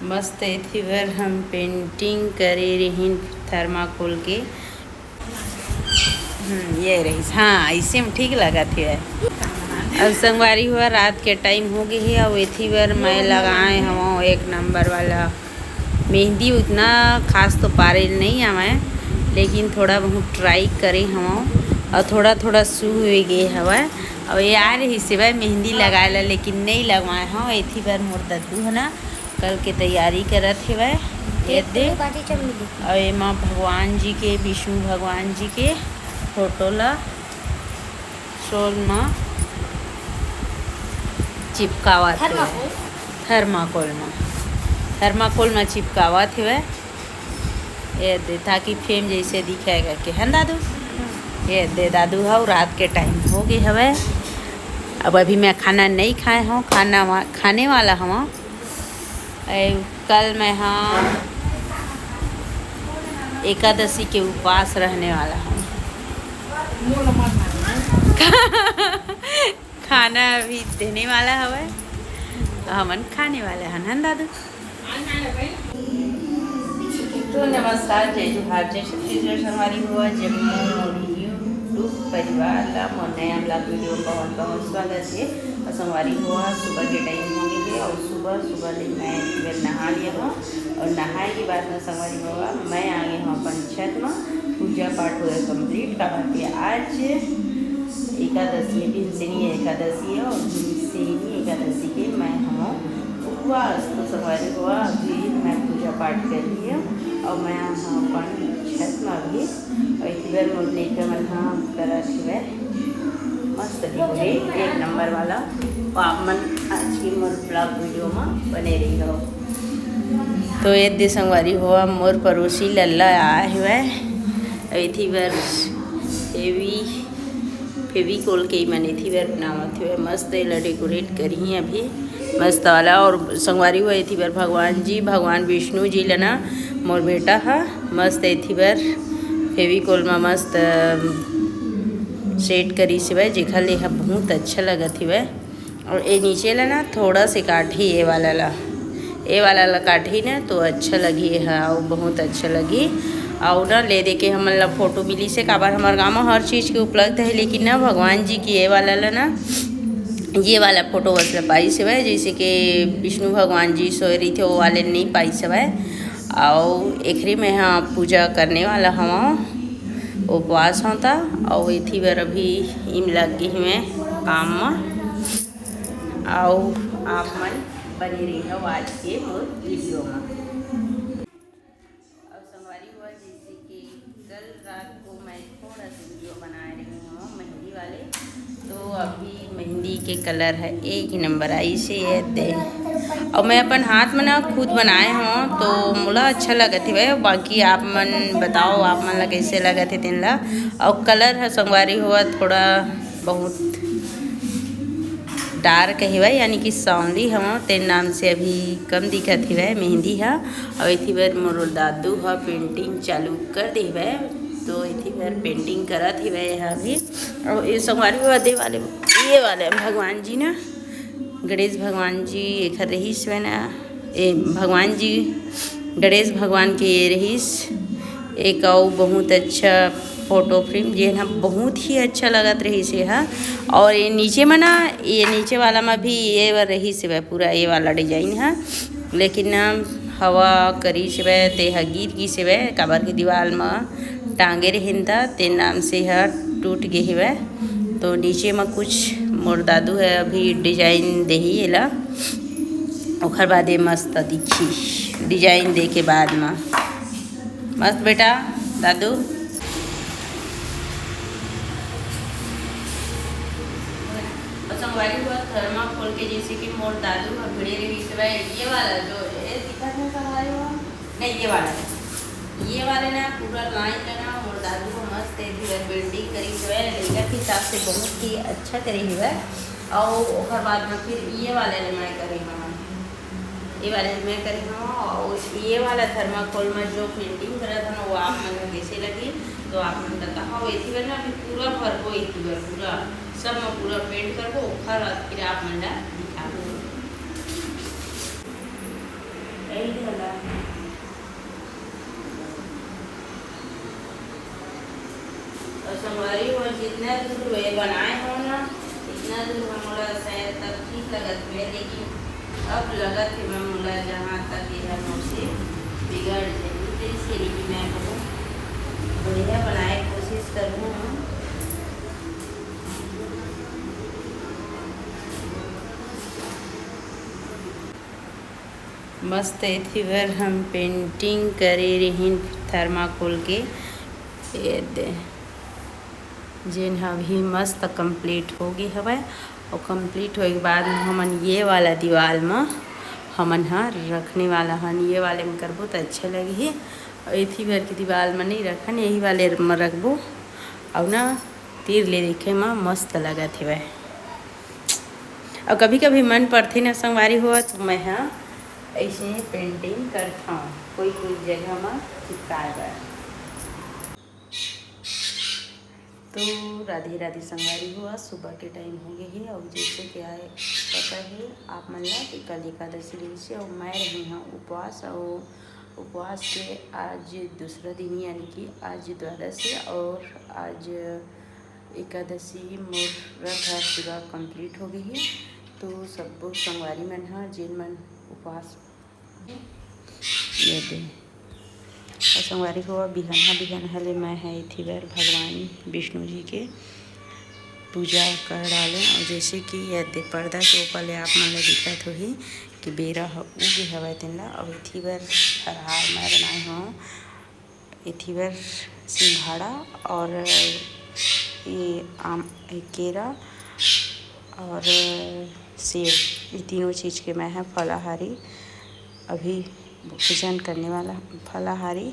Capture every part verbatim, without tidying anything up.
मस्त एथी बर हम पेंटिंग करे रहिन थर्माकोल के। हम्म, ये रहिस। हाँ, ऐसे में ठीक लगत हे। अब संगवारी हो, रात के टाइम हो गए हे, अउ एथी बर मैं लगाए हवं एक नंबर वाला मेहंदी। उतना खास तो पारे नहीं आवे, लेकिन थोड़ा बहुत ट्राई करे हवं, अउ थोड़ा थोड़ा शुरू हो गए हवय। अउ ये आ रहिस हे मेहंदी लगाए ला, लेकिन नहीं लगवाए हवं। एथी बर मोर दद्दू है ना, कल के तैयारी करत हेवय। ये दे। बाटी चमेली। अउ एमा भगवान जी के, विष्णु भगवान जी के फोटो ला सोल म चिपकावत हेवय। थर्माकोल। थर्माकोल म, थर्माकोल म चिपकावत हेवय। ये दे, ताकि फ्रेम जैसे दिखे करके, है ना दादू? ये दे दादू, हव रात के टाइम हो गए हवय। अब अभी मैं खाना नहीं खाए हूँ, खाना वा-, खाने वाला हूँ। ए, कल मैं हाँ एकादशी के उपवास रहने वाला हूँ। खाना अभी देने वाला हवय, हमन खाने वाले हन, हन दादू? तो नमस्कार, जय जोहार, जय छत्तीसगढ़ संगवारी हो। आज मोर YouTube परिवार ला मोर नया vlog video में बहुत बहुत स्वागत है। और संगवारी हो, सुबह के टाइम हो गए है और सुबह सुबह ले मैं फिर नहा लिया हूँ। और नहाए के बाद में संगवारी हो, मैं आ गए हूँ अपन छत में। पूजा पाठ हुआ complete, काबर के आज एकादशी, भीमसेनी एकादशी है और भीमसेनी एकादशी के मैं हूँ उपवास। तो संगवारी हो, अभी मैं पूजा पाठ कर रही हूँ और मैं यहाँ अपन छत में अभी, और इधर मोर लइका मन हाँ करत हवय मस्त decorate एक नंबर वाला। तो आप मन आज की मोर vlog video में बने रही हो। तो ये दे संगवारी हो, मोर पड़ोसी लल्ला आए हुए, एथी बर एवी फेविकोल के मन एथी बर बनावत हुए मस्त एला decorate करही अभी मस्त वाला। और संगवारी हो, एथी बर भगवान जी, भगवान विष्णु जी ला ना मोर बेटा हा मस्त एथी बर फेविकोल मा मस्त set करिस हवय, जेखर ले हा बहुत अच्छा लगत हवय। और ए नीचे ला ना थोड़ा से काटही, ए वाला ला, ए वाला ला काटही ना तो अच्छा लगही, हाँ, वो बहुत अच्छा लगही। और ना ले दे के हमन ला फोटो मिलिस हे, काबर हमर गाँव में हर चीज़ के उपलब्ध है, लेकिन ना भगवान जी की ए वाला ला ना, ये वाला फोटो बस ला पाइस हवय, जैसे कि विष्णु भगवान जी सोए रहिथे, वो वाले नहीं पाइस हवय। और एकरे में हाँ पूजा करने वाला हवा, उपवास होता। और एथी बर अभी इम लग गई हमें काम में। आओ आप मन बने रहो आज के मोर video में। और संगवारी हुआ, जैसे कि कल रात को मैं थोड़ा सा video बनाए रही हूँ मेहंदी वाले, तो अभी मेहंदी के colour है एक ही नंबर आई से ये दे। और मैं अपन हाथ में ना खुद बनाए हूँ तो मोला अच्छा लगत है। बाकी आप मन बताओ, आप मन ला कैसे लगत है तेन ला। और colour है संगवारी हुआ थोड़ा बहुत dark हेवय, यानी कि सांवली हवं, तेन नाम से अभी कम दिखत हेवय मेहंदी ह। अउ एथी बर मोर दादू ह painting चालू कर दे हेवय, तो एथी बर painting करत हेवय एहा अभी। अउ ये संगवारी हो दे वाले, ये वाले भगवान जी ना, गणेश भगवान जी एखर रहिस हवय ना, ए भगवान जी, गणेश भगवान के ये रहिस एक अउ बहुत अच्छा photo frame, जे ह बहुत ही अच्छा लगत रहिस हे हा। और ये नीचे में ना, ये नीचे वाला में भी ये बर रहिस हे पूरा ये वाला design ह, लेकिन ना हवा करिस हे ते ह गिर गिस हे, काबर के दीवाल में टांगे रहिन त ते नाम से ह टूट गे हे। तो नीचे में कुछ मोर दादू है अभी design देही एला, ओखर बाद ये मस्त दिखी design दे के बाद में। मस्त बेटा, दादू। और संगवारी हुआ thermocol के, जैसे कि मोर दादू ह भिड़े रहिस हवय, ये वाला जो ये दिखत है संगवारी हुआ, नहीं, ये वाला है, ये वाले ना पूरा line ला ना मोर दादू ह मस्त एथी बर painting करिस हवय, लइका के हिसाब से बहुत ही अच्छा करे हवय। और ओकर बाद में फिर ये वाले ले मैं करे हवं। ये वाले मैं करे हवं और ये वाला thermocol में जो painting करत हन, वो आप मन ला कैसे लगी, तो आप मन बताओ। एथी बर ना अभी पूरा भरबो, एथी बर पूरा सब में पूरा paint करबो, ओखर बाद फिर आप मन ला दिखाबो। यही संगवारी हो, जितना दूर वे बनाए हो ना, इतना दूर हम मोला शायद तब ठीक लगत हुए, लेकिन अब लगत हे मैं मोला जहाँ तक ये मोर से बिगड़ जाही, तो इसके लिए मैं बहुत बढ़िया बनाए कोशिश करूँ। मस्त एथी बर हम painting करे रहिन thermocol के। ये दे, जेन ह अभी मस्त complete हो गे हवय। और complete होए के बाद म हमन ये वाला दीवाल म हमन ह रखने वाला हन। ये वाले म करबो त अच्छा लगही। और एथी बर के दीवाल म नहीं रखन, यही वाले म रखबो। और ना, तीर ले देखे म मस्त लगत हवय। और कभी कभी मन पड़थे ना संगवारी हो, तो मैं ह ऐसे painting करथौं कोई कोई जगह म चिपकाए बर। तो राधे राधे संगवारी हो, आज सुबह के time हो गए हे और जैसे कि आए पता है आप मन ला कि कल एकादशी रहिस हे और मैं रही हूँ उपवास। और उपवास के आज दूसरा दिन, यानी कि आज द्वादश है और आज एकादशी मोर व्रत ह पूरा complete हो गई है। तो सब्बो संगवारी मन ह, जेन मन उपवास, ये दे। और संगवारी हो, बिहनहा बिहनहा ले मैं ह एथी बर भगवान विष्णु जी के पूजा कर डालें। और जैसे कि ये दे, पर्दा के ऊपर ले आप मन ल दिखत होही कि बेरा ह उगे हवय तेन ला। और एथी बर फरहार मैं बनाए हूँ, एथी बर सिंघाड़ा और ये आम, ये केरा और सेब, ये तीनों चीज़ के मैं ह फलाहारी अभी भोजन करने वाला, फलाहारी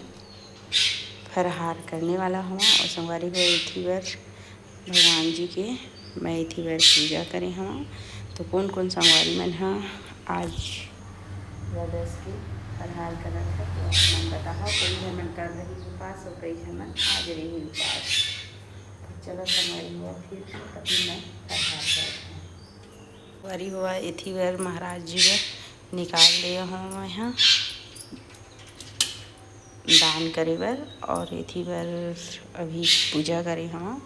फरहार करने वाला हूँ। और संगवारी हो, एथी बर भगवान जी के मैं एथी बर पूजा करे हवं। तो कौन कौन संगवारी मन ह आज द्वादश के फरहार करत है, तो आप मन बताओ, कई झन मन कर रही उपास और कई झन मन आज रही उपास। तो चलो संगवारी हो, फिर अभी मैं फरहार करत हूँ। संगवारी हो, एथी बर महाराज जी बर निकाल दे हूँ मैं ह दान करे बर। और एथी बर अभी पूजा करे हवं।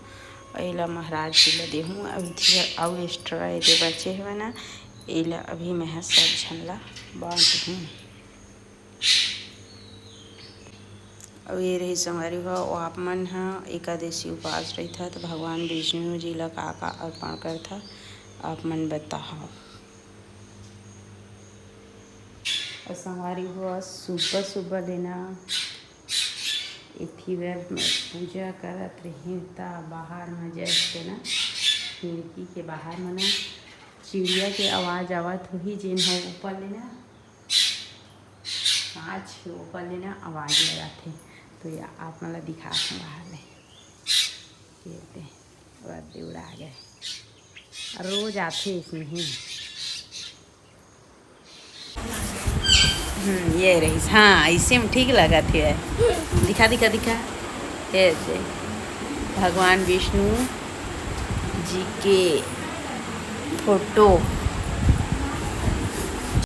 एला महाराज जी ला देहूँ। अभी एथी बर अउ extra एदे बचे हवय ना, एला अभी मैं ह सब झन ला बांटहूँ। अउ ये रही संगवारी हो, अउ आप मन ह एकादशी उपास रहिथा त भगवान विष्णु जी ला का का अर्पण करथा, आप मन बताहव। अउ संगवारी हो, सुबह सुबह ले ना एथी बर मैं पूजा करत रहिन, त बाहर म just ना, खिड़की के बाहर म ना चिड़िया के आवाज़ आवत होही, जेन ह ऊपर ले ना, कांच के ऊपर ले ना आवाज़ लगाथे। तो ये आप मन ला दिखात हूँ बाहर ले, ये दे, ओकर दे उड़ा गए। रोज आथे इसमें ही। हम्म, ये रहिस। हाँ, ऐसे में ठीक लगत हे। दिखा, दिखा, दिखा। ये दे, भगवान विष्णु जी के फोटो।